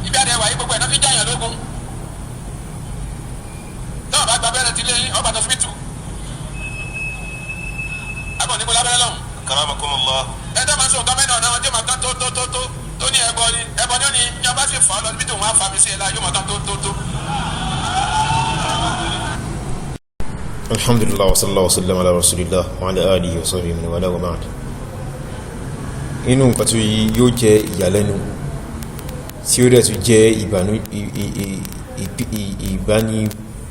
Ibi àdé wà yí, gbogbo ẹ̀ náà fi jáyàn lógún. Náà bá gba abẹ́rẹ́ ti lé yín, ọba tó fi tù. Àbọ̀ níbo lábẹ́rẹ́ lọ́hùn. Karamakumullah. Ẹ tó máa ń sọ nǹkan mẹ́rin ọ̀nà wọn tí ó máa tán tó tó tó tó tó ní ẹbọ ni, ẹbọ ni ó ní ní ọba sì fà á lọ níbi tí òun á fa mi sí ẹ láà, yóò máa tán tó tó tó. Alhamdulillah, wa sallallahu wa sallam ala rasulillah wa ala alihi wa sahbihi man wala, wa ba'd. Inú nǹkan tí yóò jẹ́ ìyàlẹ́nu tí ó dẹ̀ tún jẹ́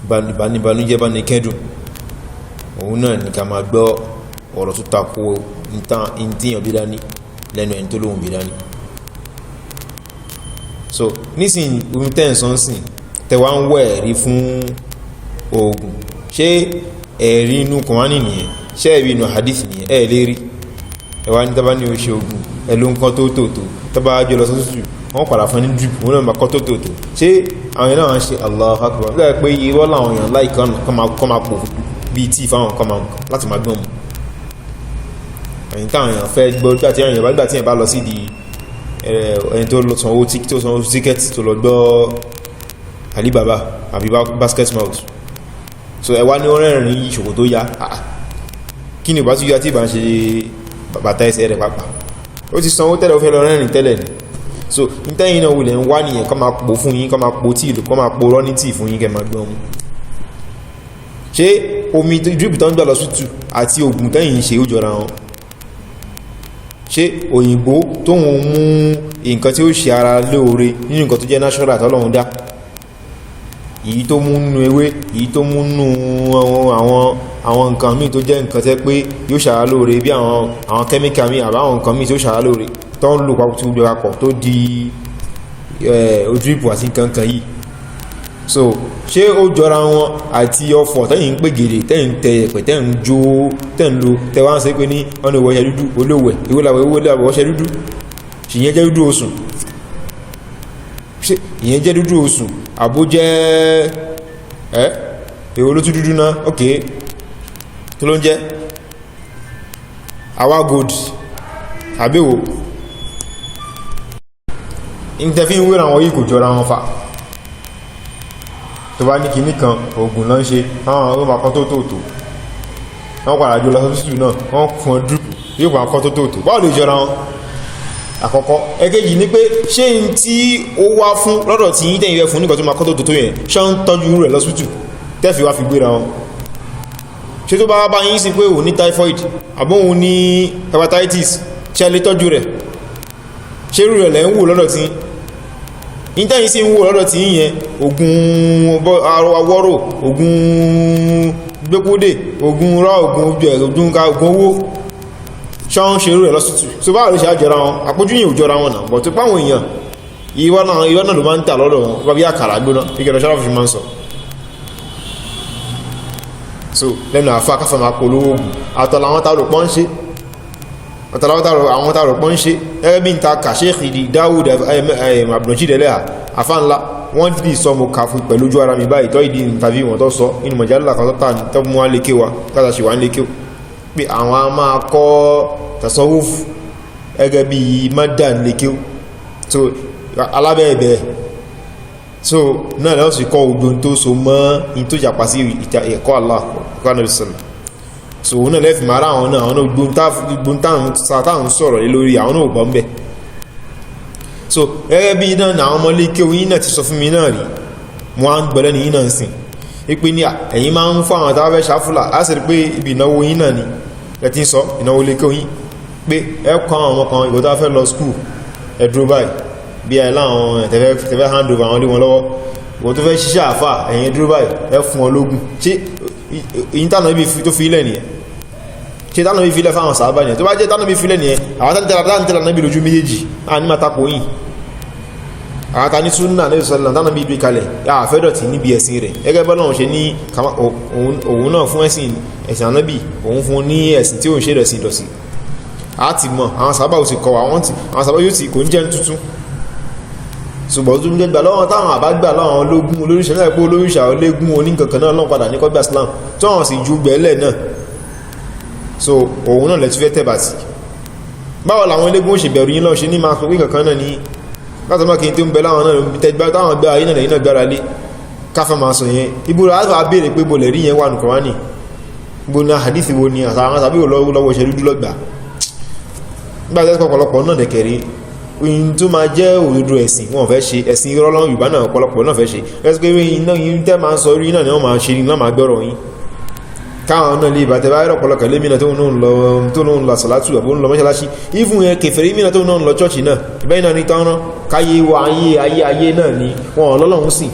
ìbánibànújẹ́ bá ní kẹ́dùn, òun náà ní ká máa gbọ́ ọ̀rọ̀ tó tako ìtíyàn bí dání lẹ́nu ẹni tó lóhun bí dání. So nísìn, omi tẹ́ǹsán sìn tẹwàá ń wẹ̀ ẹ̀rí fún oògùn, ṣé ẹ̀rí inú Kùránì nìyẹn? Ṣé ẹ̀rí inú hadith nìyẹn? Ẹ̀ lérí ẹwà ní tàbá ní o ṣe oògùn ẹlò nǹkan tó tó tó tàbá jọ lọ sọ́sùtù, wọ́n padà fún ní drip, wọ́n náà máa kọ́ tó tó tó. Ṣé àwọn èèyàn náà ṣe Allahu Akbar lọ́yẹ̀ pé irọ́ làwọn èèyàn láì kọ́ máa pò bíi tíì fáwọn kọ́ máa láti máa gbọ́n mu ẹ̀yìn táwọn èèyàn fẹ́ gbọ́. Nígbà tí èèyàn bá gbà tí èèyàn bá lọ sí di ẹni tó sanwó, tó sanwó tíkẹ́ẹ̀tì tó lọ gbọ́ Alibaba àbí Basket Mouth, so ẹwà ní ọ̀rẹ́rìn ìṣòkò tó yá. Kí ni ìbá tí yá tí ìbá ń ṣe bàtà ẹsẹ̀ rẹ̀ pàpà? Ó ti sanwó tẹ́lẹ̀, ó fẹ́ lọ rẹ́rìn tẹ́lẹ̀ ni. So nítẹ́yìn náà wulẹ̀ ń wá nìyẹn, kọ́ máa pò fún yín, kọ́ máa pò tíì, kọ́ máa pò rọ́ ní tíì fún yín, kẹ́ máa gbọ́n mu. Ṣé omi drip tó ń gbà lọ sútù àti oògùn tẹ́yìn ń ṣe, ó jọra wọn? Ṣé òyìnbó tó ń mú nǹkan tí ó ṣe ara lóore nínú nǹkan tó jẹ́ natural tọ́lọ́run dá, èyí tó mú nínú ewé, èyí tó mú nínú àwọn nǹkan míì tó jẹ́ nǹkan tẹ́ pé yóò ṣàrá lóore, bí àwọn kẹ́míkà míì àbáwọn nǹkan míì tí ó ṣàrá lóore tó ń lò papọ̀ tí gbogbo papọ̀ tó di ojú ìpò àti nǹkan kan yìí, so ṣé ó jọra wọn àti ọfọ̀ tẹ́yìn ń pè gèdè, tẹ́yìn tẹ ẹ̀pẹ̀, tẹ́yìn ń jó, tẹ́yìn lo tẹ́wàá ń ṣe pé ní ọ̀nà ìwọ̀ṣẹ́ dúdú olówẹ̀ ìwọ́làwẹ̀ ìwọ́làwẹ̀ ọṣẹ dúdú? Ṣìyẹn jẹ́ dúdú osùn? Ṣé ìyẹn jẹ́ dúdú osùn àbó jẹ́ ẹ́ èwo ló tún dúdú náà? Ok, tó ló ń jẹ́ àwa gold àbíwò ìtẹ́fí ń wéra wọn yìí, kò jọra wọn fa. Tó bá ní kìíní kan oògùn lọ ń ṣe, àwọn ọmọ akọ́ tó tó tó, wọ́n padà jọ lọ sọ́sítù náà, wọ́n fún ọ drip, yóò pa akọ́ tó tó tó. Báwo lè jọra wọn? Àkọ́kọ́. Ẹ̀kejì ni pé, ṣé n tí ó wá fún lọ́dọ̀ tí yín tẹ̀yìn rẹ̀ fún nígbà tó máa kọ́ tó tó tó yẹn, ṣé ń tọ́jú rẹ̀ lọ́sítù tẹ́fì wá fi gbéra wọn? Ṣé tó bá bá yín sí pé òun ní typhoid àbó òun ní hepatitis, ṣé lè tọ́jú rẹ̀? Ṣé irú rẹ̀ lẹ́ ń wò lọ́dọ̀ tí yín tẹ́yìn sí ń wò lọ́dọ̀ tí yín yẹn? Ògùn awọ́rò, ògùn gbékúdè, ògùn rá, ògùn ojú ẹ̀, ògùn owó, ṣọ́n ṣe irú rẹ̀ lọ́sítù? So báwo ló ṣe àjọra wọn? Àpójú yìí ò jọra wọn náà bọ̀ tó páwọn èèyàn, ìwọ náà, ìwọ náà ló máa ń tà lọ́dọ̀ wọn bá bí àkàrà gbóná ìkẹrẹ ṣọ́rọ̀ fi máa ń sọ. So lẹ́nu àfa káfà máa polówó oògùn àtọ̀ làwọn tá rò pọ́n ń ṣe, àtọ̀ àwọn tá rò pọ́n ń ṣe. Ẹgbẹ́ bí n ta kàṣẹ́ẹ̀kì Dáwùd Abdulrasheed Ẹlẹ́hà, àfa ńlá, wọ́n dì sọ, mo kà fún pẹ̀lú ojú ara mi báyìí tọ́ ìdí interview wọn tó sọ inú mọ̀jálà kan tó tà tó mú wá lékè wa kátà ṣe wà ń lékè pé àwọn a máa kọ́ tasawuf ẹgẹ́ bí mọ́dà lékè. So alábẹ́ẹ̀bẹ̀, so náà lọ́wọ́ sì kọ́ ogun tó so mọ́ in tó jàpá sí ẹ̀kọ́ Allah, ẹ̀kọ́ Ànábì sallam. So òun náà lẹ́fì máa rá àwọn náà, àwọn náà gbóhùn táwọn sọ̀rọ̀ lé lórí àwọn náà ò bọ́ ń bẹ̀. So gẹ́gẹ́ bí náà ní àwọn ọmọ lékè oyin náà ti sọ fún mi náà rí, wọ́n á ń gbọ́lẹ́ ní yín náà ń sìn wípé ní ẹ̀yin máa ń fún àwọn tàbí fẹ́ ṣáfùlà á sì rí pé ibi ìnáwó yín náà ni ẹ ti ń sọ ìnáwó lékè oyin pé ẹ kọ́ àwọn ọmọ kan ìgbò tó fẹ́ lọ school, ẹ dúró báyìí bí ẹ láwọn tẹ̀fẹ́ hand over àwọn lé wọn lọ́wọ́, ìwọ̀n tó fẹ́ ṣiṣẹ́ àfà, ẹ̀yin dúró báyìí, ẹ fún wọn lógún. Ṣé ìyín tánà ibi tó fi ilẹ̀ nìyẹn? Ṣe tánà bí filẹ̀ fáwọn sàábà nìyẹn? Tó bá jẹ́ tánà bí filẹ̀ nìyẹn, àwọn tánà tẹ́lá náà bí lójú méjèèjì a ní máa tapò yìí. Àwọn tani súnà ní ìsọ̀lá tánà bí gbé kalẹ̀ àfẹ́dọ̀tí níbi ẹ̀sìn rẹ̀, gẹ́gẹ́ bọ́lá òun ṣe ní òun náà fún ẹ̀sìn, ẹ̀sìn ànábì, òun fún ní ẹ̀sìn tí òun ṣe rẹ̀ sí ìdọ̀sí. A ti mọ̀ àwọn sàábà ò ti kọ̀ àwọn sàábà yóò ti kò ń jẹ́ tuntun, ṣùgbọ́n tó ń jẹ́ gbà lọ́wọ́ táwọn àbá gbà lọ́wọ́ ológun olóríṣà náà pé olóríṣà ológun oníkankan náà lọ́n padà ní kọ́gbà Islam tí wọ́n sì ju gbẹ̀ẹ́lẹ̀ náà. So òun náà lẹ́tí fẹ́ tẹ̀bà sí. Báwo làwọn ológun ó ṣe bẹ̀rù yín lọ́wọ́ ṣe ní máa pín kankan náà ní? Láti mọ́ kí n tó ń bẹ láwọn náà tẹgbà táwọn gbá ayé náà lẹ́yìn náà gbára lé káfà máa sọ yẹn. Ibùdó àti àbèrè pé bolẹ̀ rí yẹn wà nù Kùránì, gbóná hadith wo ni àtàwọn tàbí lọ́wọ́ ṣe dúdú lọ́gbà. Nígbà tí ọ̀pọ̀lọpọ̀ náà dẹ̀kẹ̀rí in tó máa jẹ́ òdodo ẹ̀sìn wọn fẹ́ ṣe ẹ̀sìn irọ́ lọ́wọ́ Yorùbá náà ọ̀pọ̀lọpọ̀ náà fẹ́ ṣe ẹ̀sìn pé iná yìí tẹ́ máa ń sọ orí náà ni wọ́n máa ṣe ní náà máa gbọ́rọ̀ yín káwọn náà lè bàtẹ̀ bá rọ̀pọ̀lọpọ̀ lé mìíràn tó ń lọ sàlátù àbó ń lọ mọ́ṣáláṣí ìfún yẹn kèfèrí mìíràn tó ń lọ chọ́ọ̀chì náà ìbẹ́yìn náà ní tán rán káyé wa ayé ayé ayé náà ni wọn ọlọ́lọ́hún sìn.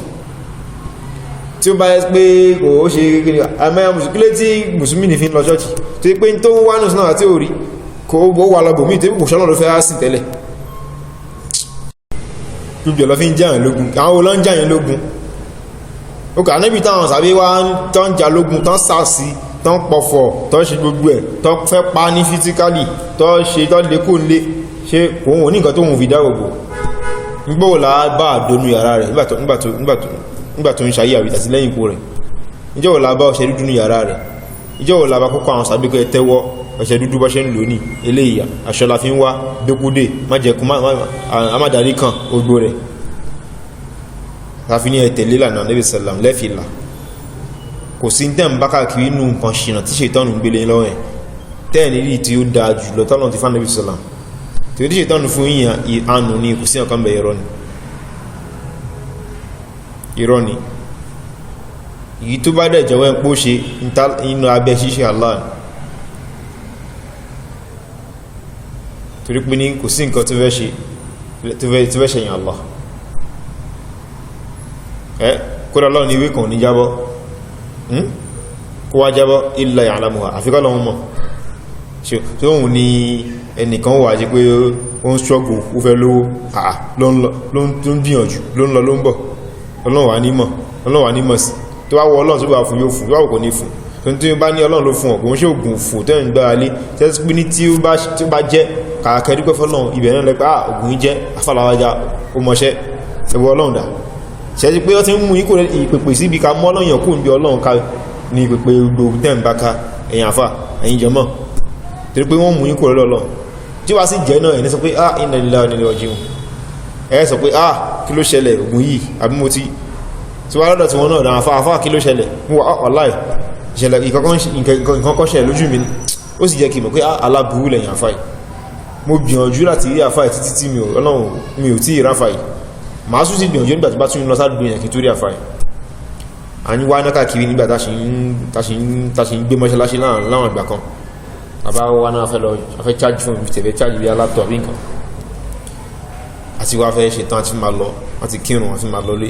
Tí ó bá yẹ pé kò ó ṣe kékeré àmọ́ mùsùlùmí tí mùsùlùmí ní fi ń lọ chọ́ọ̀chì tó yẹ pé tó ń wá nù sínú àti òrí kò ó wà lọ́bọ̀ míì tó kò sọ́nà ló fẹ́ á sìn tẹ́lẹ̀ gbogbo lọ fi ń jàyàn lógun. Àwọn olóń jàyàn lógun ó kà níbi táwọn sàbí wá tán jà lógun, tán sàsí, tán pọ̀fọ̀, tán ṣe gbogbo ẹ̀, tán fẹ́ pa ní físíkálì, tán ṣe tán lè kó lé ṣe kò wọ́n ní nǹkan tó wọ́n fi dáàbòbò. Nígbà là bá àdónú yàrá rẹ̀ nígbà tó ń ṣayé àwìtà sí lẹ́yìn ikú rẹ̀? Ìjọ́ wò la bá ọṣẹ dúdú ní yàrá rẹ̀? Ìjọ́ wò la bá kókó àwọn sàbí kẹ́ tẹ́wọ́ ọṣẹ dúdú bá ṣe ń lò ní eléyìí? Aṣọ la fi ń wá békúdé májẹ̀kú amádàrí kan ogbó rẹ̀ láfi ní ẹ̀tẹ̀lé lànà Nabi sallam lẹ́fìlà. Kò sí tẹ́ ń bá káàkiri inú nǹkan ṣìnà tí ṣètọ́nù ń gbélé lọ́wọ́ ẹ̀ tẹ́ẹ̀ ní tí ó dáa jù lọ tọ́lọ̀ ti fún Nabi sallam tí ó tí ṣètọ́nù fún yíyan àánú ní kò sí ọ̀kan bẹ̀. Irọ́ ni, irọ́ ni. Èyí tó bá dẹ̀ jẹ́wọ́ ẹ̀ pó ṣe inú abẹ́ ṣíṣe Allah torí pé ní kò sí nǹkan tó fẹ́ ṣe tó fẹ́ ṣẹ̀yìn Allah ẹ́ kódà lọ́wọ́ ní ìwé kan ní jábọ́ kó wá jábọ́ illa ya'lamuha àfikọ́ lọ́wọ́ mọ̀ ṣe tó hùn ní ẹnìkan wà jẹ́ pé ó ń struggle, ó fẹ́ lówó, àà ló ń gbìyànjú, ló ń lọ ló ń bọ̀. Ọlọ́run wà ní mọ̀, Ọlọ́run wà ní mọ̀ sí. Tó bá wọ Ọlọ́run tó bá fún yóò fún, tó bá wù kò ní fún. Tó ń tí ó bá ní Ọlọ́run ló fún ọ̀, kò ń ṣe ògùn fò tẹ́ ń gbára lé tẹ́sí pé ní tí ó bá jẹ́ kàkẹ́ dúpẹ́ fọ́lọ́run ibẹ̀ náà lẹ́pẹ́ ògùn yìí jẹ́ afáláwájá ó mọṣẹ́ ẹwọ Ọlọ́run dà ṣẹ́jú pé ó ti ń mú ikú ìpèpè síbi ká mọ́ Ọlọ́run yàn kú níbi Ọlọ́run ká ní ìpèpè gbogbo tẹ́ ń bá ká ẹ̀yìn àfà ẹ̀yìn jọmọ́ torí pé wọ́n mú ikú rẹ̀ lọ́lọ́ tí wàá sì jẹ́ náà ẹni sọ pé ah inna lillahi wa inna ilaihi raji'un. Ẹ sọ pé ah kí ló ṣẹlẹ̀ ògùn yìí àbí mo ti tí wàá lọ́dọ̀ tí wọ́n náà dáa afá afá kí ló ṣẹlẹ̀ mo wà ọ̀láì ìṣẹ̀lẹ̀ ìkankan ṣẹlẹ̀ lójú mi ó sì jẹ́ kí n mọ̀ pé aláburú lẹ́yìn àfá yìí. Mo gbìyànjú láti rí àfá yìí títí tí mi ò Ọlọ́run mi ò tí ì ráfà yìí. Màá tún sì gbìyànjú nígbà tí bá tún lọ sádùúgbò yẹn kí n tó rí àfá yìí. À ń wá náà káàkiri nígbà tá ṣe ń gbé mọ́ṣáláṣí láwọn ìgbà kan àbá wa náà fẹ́ lọ afẹ́ charge fún mi tẹ̀fẹ́ charge bí alátọ̀ àbí nǹkan àti wá fẹ́ ṣetán àti máa lọ àti kírun àti máa lọ lé.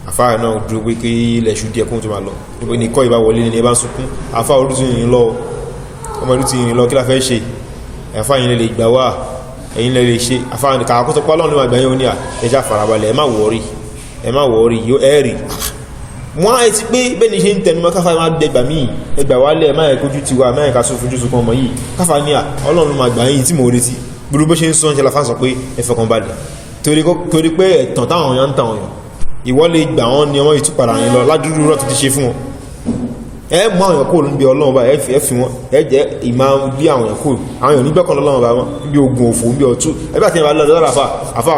Àfáà náà dúró pé kí ilẹ̀ ṣú díẹ̀ kóhun tó máa lọ ní kọ́ ìbá wọlé ní ẹbá ń sunkún. Àfáà olú ti rìn lọ, ọmọ ìlú ti rìn lọ, kí la fẹ́ ṣe? Àfáà yìí lè gbà wá, ẹ̀yin lè ṣe. Àfáà ní kàkó tó pálọ̀ níwọ̀n àgbáyé oní à ẹja farabalẹ̀, ẹ má wọ̀ọ́rì, ẹ má wọ̀ọ́rì, yóò ẹ rí wọ́n á ti pé bẹ́ẹ̀ ni ṣe ń tẹnumọ́ káfà máa dẹgbà míì ẹgbà wálẹ̀ ẹ má yẹ kójú tiwa, ẹ má yẹ ká sún fojú sunkún ọmọ yìí. Káfà ní à Ọlọ́run máa gbà yín tí mò ń retí gbogbo bó ṣe ń sọ ń ṣe la fà sọ pé ẹ fọkàn balẹ̀ torí pé ẹ̀tàn táwọn èèyàn ń tàn èèyàn ìwọ lè gbà wọ́n ní ọmọ ìtúpadà yẹn lọ ládúrú rọ́ tó ti ṣe fún wọn. Ẹ mú àwọn èèyàn kúrò níbi Ọlọ́run bá ẹ fi wọn ẹ jẹ́ ìmá bí àwọn èèyàn kúrò àwọn èèyàn nígbẹ́kàn lọ́lọ́run bá wọn níbi ogun òfò níbi ọ̀tún ẹbí àti ìbá lọ́dọ̀ àfà àfà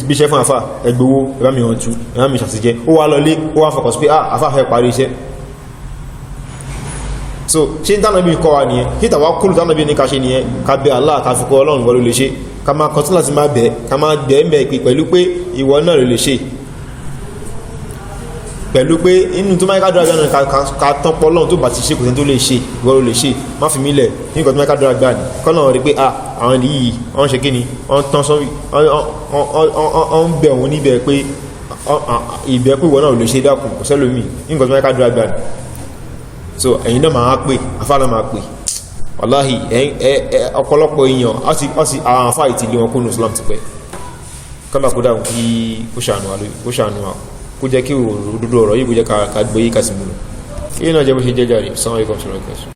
bíṣẹ́ fún àfà ẹgbowó ẹbá mi hàn tú ẹbá mi ṣàtijẹ́ ó wá lọlé ó wá fọkàn sí pé àfà fẹ́ parí iṣẹ́. So ṣé ń tánà bí kọ́ wa nìyẹn? Kí tàwa kúrò tánà bí ní ká ṣe nìyẹn? Ká bẹ Allah, ká fi kọ́ Ọlọ́run ìwọ ló lè ṣe, ká máa kọtí láti máa bẹ̀, ká máa bẹ̀ ń bẹ̀ pẹ̀lú pé ìwọ náà ló lè ṣe, pẹ̀lú pé inú tó máa ká dúrà gbà ká tán pọ́ lọ́run tó bá ti ṣe kò sẹ́ni tó lè ṣe, ìwọ ló lè ṣe, má fi mí lẹ̀ ní nǹkan tó máa ká dúrà gbà ní kọ́nà rí pé ah àwọn yìí wọ́n ṣe kí ni wọ́n tán sọ́rí wọ́n ń bẹ̀ òun níbẹ̀ pé ìbẹ̀ pé ìwọ náà lè ṣe, dákun kò sẹ́lòmíì ní nǹkan tó máa ká dúrà gbà ní. So ẹ̀yin náà máa pè afárá máa pè wàláhì ọ̀pọ̀lọpọ̀ èèyàn àwọn afá ìtìlé wọn kúnnù Islam ti pẹ́. Kọ́lá kó dáhùn kí ó ṣàánú wa kó jẹ́ kí òdodo ọ̀rọ̀ yìí kó jẹ́ ká gbé yí kásìmúlò kí náà jẹ́ bó ṣe jẹ́jà rí. Sanwó ikọ̀ sọ̀rọ̀ kẹsùn.